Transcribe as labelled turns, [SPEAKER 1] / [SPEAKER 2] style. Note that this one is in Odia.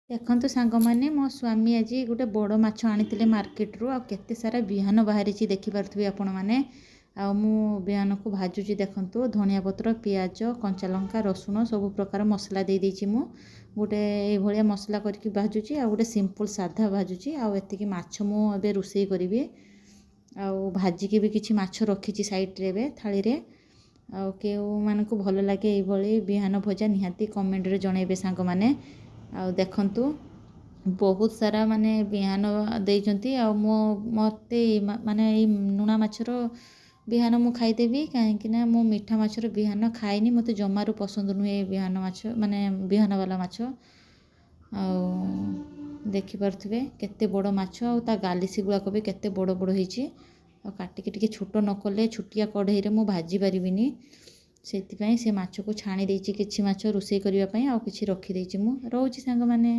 [SPEAKER 1] ଦେଖନ୍ତୁ ସାଙ୍ଗମାନେ, ମୋ ସ୍ୱାମୀ ଆଜି ଗୋଟେ ବଡ଼ ମାଛ ଆଣିଥିଲେ ମାର୍କେଟରୁ, ଆଉ କେତେ ସାରା ବିହନ ବାହାରିଛି ଦେଖିପାରୁଥିବେ ଆପଣମାନେ। ଆଉ ମୁଁ ବିହନକୁ ଭାଜୁଛି ଦେଖନ୍ତୁ। ଧନିଆ ପତ୍ର, ପିଆଜ, କଞ୍ଚା ଲଙ୍କା, ରସୁଣ, ସବୁ ପ୍ରକାର ମସଲା ଦେଇଦେଇଛି ମୁଁ। ଗୋଟେ ଏଇଭଳିଆ ମସଲା କରିକି ଭାଜୁଛି, ଆଉ ଗୋଟେ ସିମ୍ପଲ୍ ସାଧା ଭାଜୁଛି। ଆଉ ଏତିକି ମାଛ ମୁଁ ଏବେ ରୋଷେଇ କରିବି, ଆଉ ଭାଜିକି ବି କିଛି ମାଛ ରଖିଛି ସାଇଡ଼୍ରେ ଏବେ ଥାଳିରେ। ଆଉ କେଉଁମାନଙ୍କୁ ଭଲ ଲାଗେ ଏଇଭଳି ବିହନ ଭଜା, ନିହାତି କମେଣ୍ଟରେ ଜଣାଇବେ ସାଙ୍ଗମାନେ। ଆଉ ଦେଖନ୍ତୁ, ବହୁତ ସାରା ମାନେ ବିହନ ଦେଇଛନ୍ତି। ଆଉ ମୁଁ ମୋତେ ମାନେ ଏଇ ଲୁଣା ମାଛର ବିହନ ମୁଁ ଖାଇଦେବି, କାହିଁକିନା ମୁଁ ମିଠା ମାଛର ବିହନ ଖାଏନି। ମୋତେ ଜମାରୁ ପସନ୍ଦ ନୁହେଁ ଏ ବିହନ ମାଛ, ମାନେ ବିହନ ବାଲା ମାଛ। ଆଉ ଦେଖିପାରୁଥିବେ କେତେ ବଡ଼ ମାଛ, ଆଉ ତା ଗାଲିସି ଗୁଡ଼ାକ ବି କେତେ ବଡ଼ ବଡ଼ ହେଇଛି। ଆଉ କାଟିକି ଟିକେ ଛୋଟ ନ କଲେ ଛୋଟିଆ କଢ଼େଇରେ ମୁଁ ଭାଜି ପାରିବିନି, ସେଥିପାଇଁ ସେ ମାଛକୁ ଛାଣି ଦେଇଛି କିଛି ମାଛ ରୋଷେଇ କରିବା ପାଇଁ, ଆଉ କିଛି ରଖିଦେଇଛି। ମୁଁ ରହୁଛି ସାଙ୍ଗମାନେ।